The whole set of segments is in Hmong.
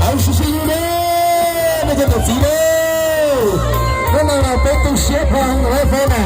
Au, sib sib hlub na, nej cov niam txiv na, hnub no peb tu siab pho lawm peb na.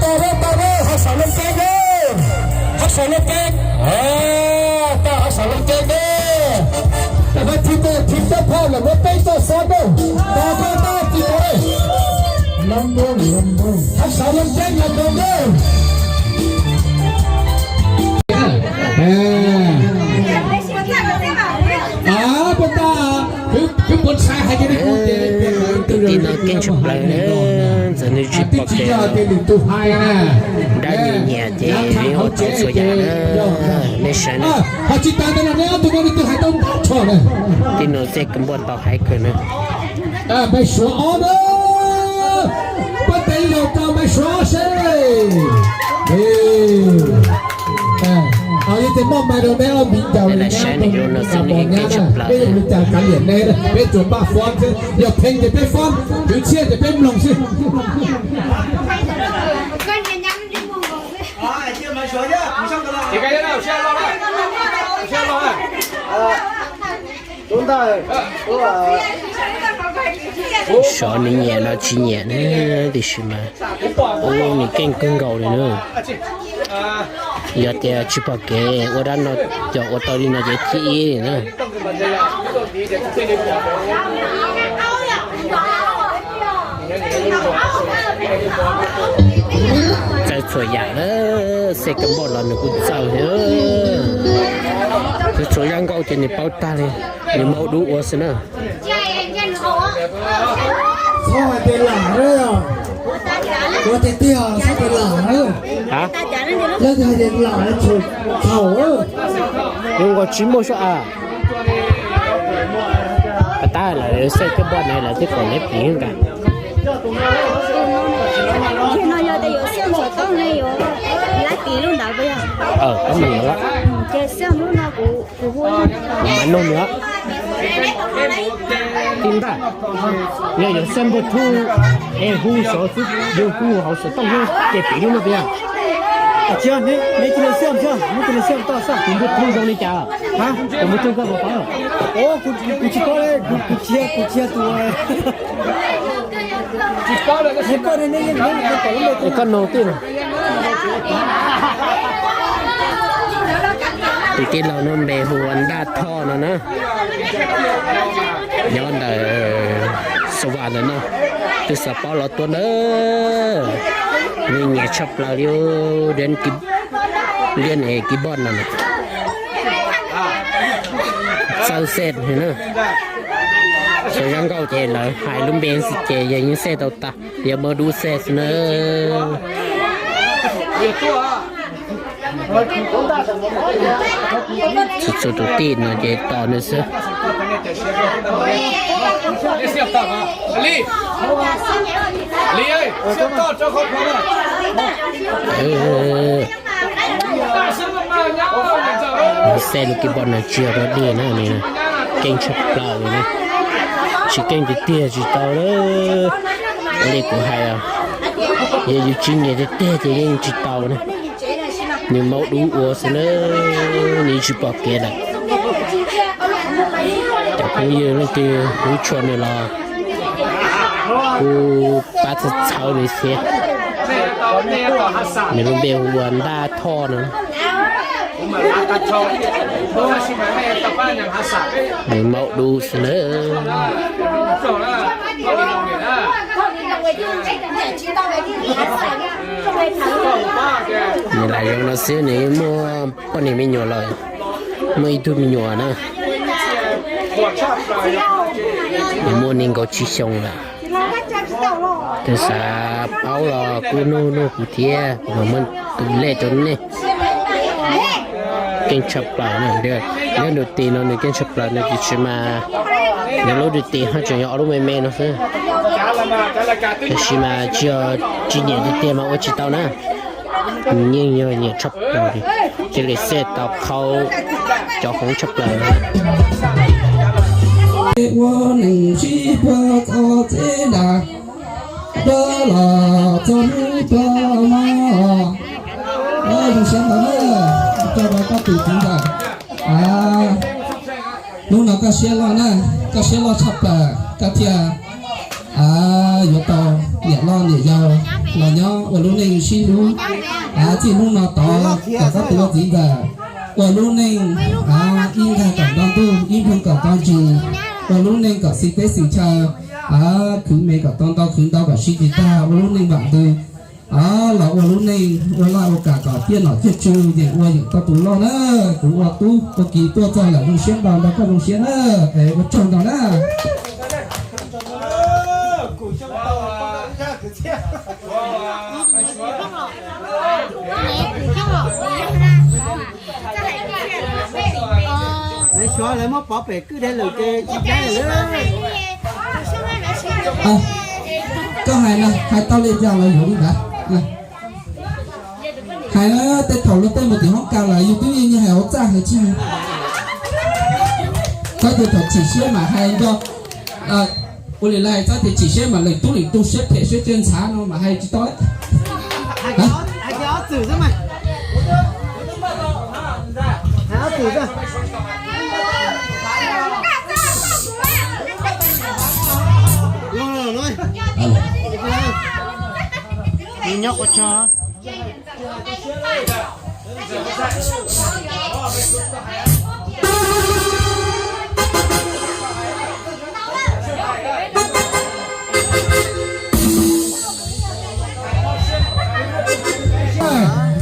Tau, tau, tau, ho saum loo ceeb, ho saum loo ceeb, tau ho saum loo ceeb na. Thib peb, thib peb phauj los muab peb txoj xob rau, tau, tau, tau, tsis tau, ho saum loo ceeb los tau na. Puas tas, kwv puas ntxhais hais tias nej kuj tias, kwv tij no keej tshaj plaws, ntxawm nws tsis pom kev, nrab nyias nyias ces yeej ua tau txhua yam na, nej saib na. Tij no xej ka npoj tau hais kawg na. Npaj Suav ob na, pab tes ib zaug rau Npaj Suav ob seb. Yog tias muaj mas rau neb ob viv ncaus li neb ob tug kav mos nyab na, peb yuav ua li cas kav liam neb, peb tsuas npaj fob xwb, yog pheej ces peb fob, kwv txhiaj ces peb mloog xwb. Sov nws nyiam los tsis nyiam na, tiam sis mas ua nws keej kawg nkaus li na. Yog tias tsis pom kev ua dab no, cov ua tau li no ces thib ib na. Txawj txhua yam na, xej ka npoj los nws kuj txawj thiab. Txhua zaj nkauj ces nws paub tag li, nws muaj dub ua xwb na. Txhob hais tias lam na, ua tiag tiag txhob tias lam na. Leej twg hais tias lam tsum txhaum. Zoo nkaus tsis muaj sub a. Tab lawv xej kab npoj na lawv thiaj kom neb piv nkaus. Ces no yog tias yuav xaj xov tooj ne yuav laib piv lub ntawd puas yog? Ces xaj lub no kuv, kuv hu, kuv mam nug nws. Tij Ntaj, yog yuav xaj npawg Thuj es hu xov xwb, yog hu hauv xov tooj xwb ces piv lub no puas yog? Tsis, neb cia li xaj, neb cia li xaj toj xaj. Tus npawg Thuj zoo li cas? Tus npawg Thuj koj puas paub? Kuv tsis paub, kuv tsis, kuv tsis yog tus. Koj nug tij, tus tij laug no npe hu ua Ntaj Thoj no na. Nyob ntawm Xa Vas ntawm no, tus xav paub los tuaj na. Nws nyiam tshaj plaws li, liaj es kib npoj no na. Txawj xej na. Cov zaj nkauj ces lawv hais lub npe xwb ces yog yeej xej tau tag, yog muaj dub xej xwb na. Txhua txhua tus tij no ces tos nws xwb. Xej lub keyboard no tsis yog dog dig na, nws keej tshaj plaws li na, tsis keej tiag tiag tsis tau na. Ua li kuv hais, yog yus tsis nyiam tiag tiag ces yeej tsis tau na. Nws maub dub ua xwb na, nws tsis pom kev lawm. Cov phooj ywg leej twg hlub tshua nws los kuj pab txhawb txhawb nws thiab. Nws lub npe hu ua Ntaj Thoj no. Nws maub dub xwb na. Nws lam zoo no xwb nws muaj poj niam me nyuam lawm, muaj ib tug me nyuam na. Nws muaj nees nkaum tsib xyoo lawm. Tus xav paub los kuj nug nug kuv thiab, kuv mam muab tus lej rau nej. Keej tshaj plaws na, lub nruab tis no nws keej tshaj plaws, nws tiam sis mas nws lub nruab tis ho tseem yog ob lub me me no xwb. Tab sis mas tsis yog tsis nyiam tiag tiag mas ua tsis tau na. Nws yeej yog nyiam tshaj plaws li, cia li xej tau qhau cov hoob tshaj plaws. Ua neej sib puag txog txij nram dab los txog hnub tuag no. Zoo siab ntau na, koj rau koj tus txiv ntxawm. Hnub no koj siab loj na, koj siab loj tshaj plaws, koj thiaj yuav tau niam loj niam yau los nyob ua lub neej sib hlub. Txij hnub no tod kom koj tus txiv ntxawm ua lub neej ib nkag kom nto ntuj, ib nploog kom nto ntsis, ua lub neej kom xis teb xis chaw, khwv me kom tau ntau, khwv ntau kom siv tsis tag, ua lub neej vam ntws. Los ua lub neej ua laj ua kam kom tiaj nom tiaj tswv yeem ua yeem tau tus loj na. Kuv ua tub ua kiv tuaj txog lawm, zoo siab ntau, nrog koj zoo siab na. Es ua tsaug ntau na. Lawv suav lawv muab pov pem kwj dej lawm ces tsis caij lawm. Koj hais na, hais tau li cas los yuav li ntawd. Hais na, tej thaum luag tej mus tim hoob kas lawm yus twb yeej hais hauv txaj hais tsis hais. Txhob tias thaum chim siab mam hais nco. Ua li lawm txhob tias chim siab mam lees tub lees tu siab phem siab cia ntshav no mam hais tsis tau. Nyob qua tso.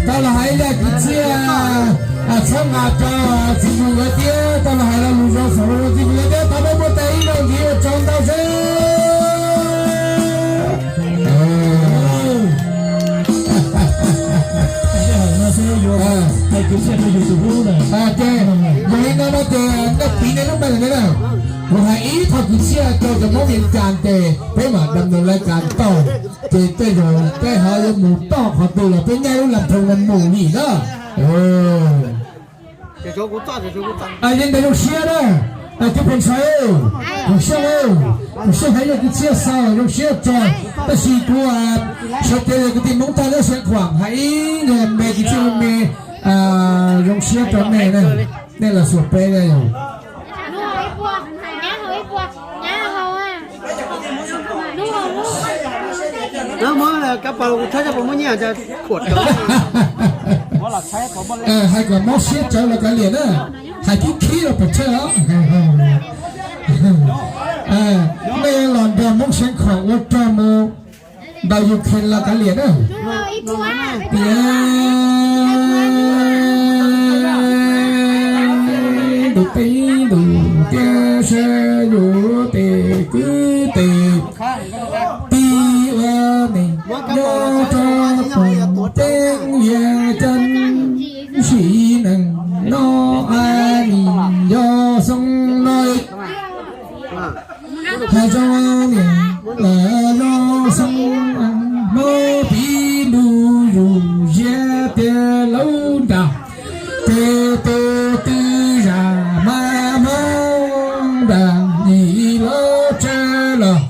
Tau los hais ib zaj kwv txhiaj txhob nqa rau txiv mus nkawd thiab, tau los hais lo lus zoo xaum rau txiv mus nkawd thiab, tau peb muab tais ib zaug ntxiv ua tsaug ntau seb. Ces yog li no no ces nej piv nej lub npe lawm na. Kuv hais ib qho kwv txhiaj rau cov Hmoob Vias Cas ces peb mam dam nus laj kas tau, ces tej zaum peb ho yuav mus toj qhov twg los peb nyaib lub las phoo no mus li na. Yeej ntawd zoo siab na, tus phooj ywg, tus xyoob, tus xyoob hais yog kwv txhiaj xaus zoo siab tso, tab sis kuv sawv cev kwv tij Hmoob Thoj nyob Xeev Khuam hais ib me kwv txhiaj me zoo siab rau nej na, nej los xuas peb na yog. Hais kom mob siab tsawv los kav liam na, hais khib khib los pom tsawg os. Nej los nrog Hmoob Xeev Khuam ua rog mus ntaus Ukraine los kav liam na. Tias ntus peb ntus tiab sab yuav tes kwv tes tib ua neej nyob rau tom teeb yeej ceeb sim neej no, nim yog xyoo no hais zoo niam lawm zoo xyoo, hmoob pib ntuj yus ziab tiag laub nram, ces tus twg zam mas hmoob nram yim lawv tsev los,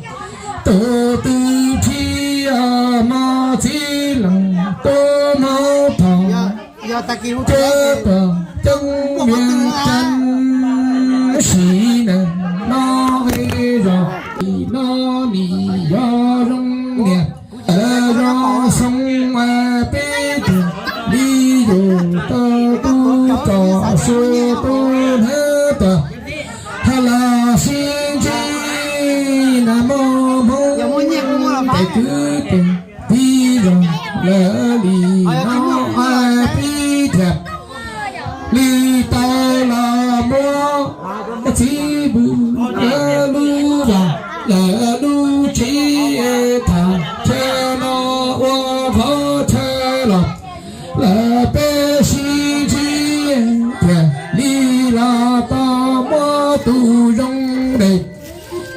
tus twg rhib mos txib los tuaj hmoob thov, tuaj tuam ceeb viaj ceeb sim neej no, zos no nim yog zoo niam lawm zoo xyoo, peb tug li yus tau tub rog sua tub hnab tuaj, hab los sib ntsib na mog hmoob tes kwv tes tib zog lawm li no, pib thiaj li tau los muab txib pw lub vaj lawm lub tsev, tham chaw no ua qhov chaw los lawm peb sib ntsib thiaj li los tau muab tus zoo nres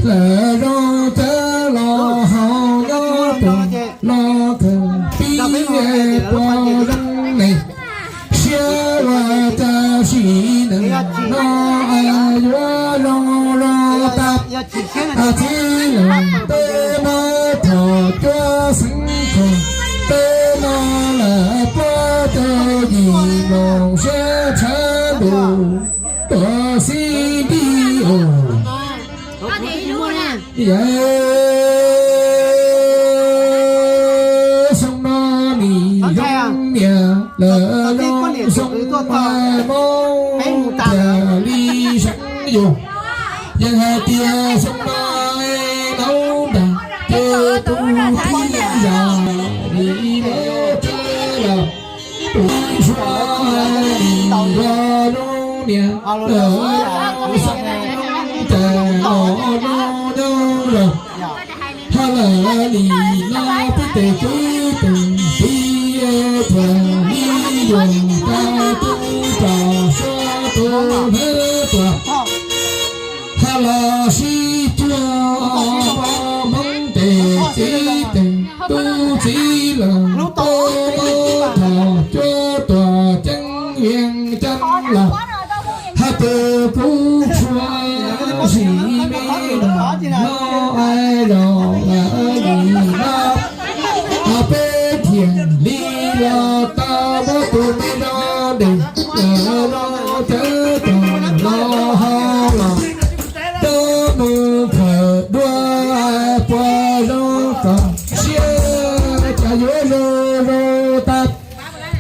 lawm zoo cawv los haus nyob tuaj los kawg pib pua zoo ne. Siab ua cas sim neej no yuav zoo zoo tag, txij lawm peb muab thom cuab xeeb kho, peb no lawm puab rau yim moos siab tshav ntuj tuaj xib nrib os. Yawm xyoo no nim zoo niam lawm zoo xyoo, hmoob thiaj li seev yus. Yeej hais tias xyoo no laub nram ces tus tib zam li lawv tsev los, tus suav nim yog zoo niam lawm xyoo, ces los no nyob los hab lawm nim no peb tes kwv tes tij thiaj li yus tau tub rog sua tub hnab tuaj, hab los sib cuag hmoob tes txib tes tub txib los tuaj muab thom cuab tuaj ceeb yeej ceeb los, hab tes kuv tshua sim me no no, los li no peb thiaj li los tau muab tus me zos nres lawm los cawv tag los hab los tuaj mus khawm dua pua zoo kom siab cas yuav zoo zoo tag.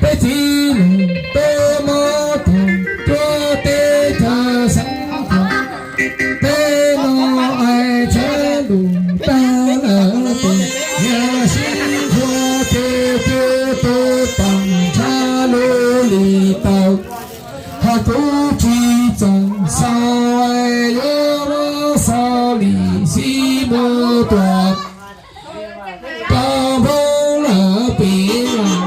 Peb txib lus tuaj muab thom cuab teb chaws xeev kho, peb no tshav ntuj tag lawm tes yawm sib ntshuav ces tus tub tag ntshav lub li tau. Hab kuv tsis txawj xaus yuav muab xaus li xib muab tuaj rau npoob lawm pem los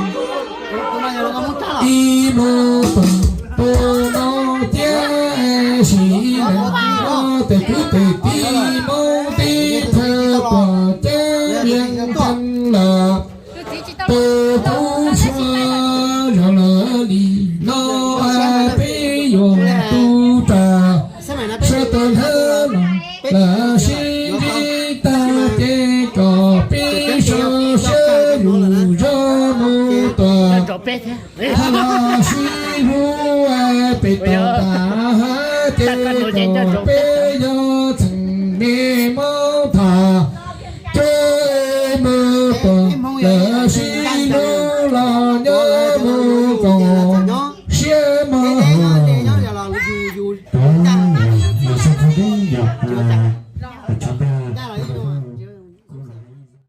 ib muab tuaj tus no thiab sim neej no tes kwv tes tij hmoob teb chaws tuaj ceeb yeej ceeb los tes kuv tshua zog lawm li no peb yuav tub rog sua tub hnab los lawm sib ntsib tag ces kom peb sawv sawv yus zog mus tuaj hab los sib hlub pem toj tas hab ces kom peb yuav txheem me mob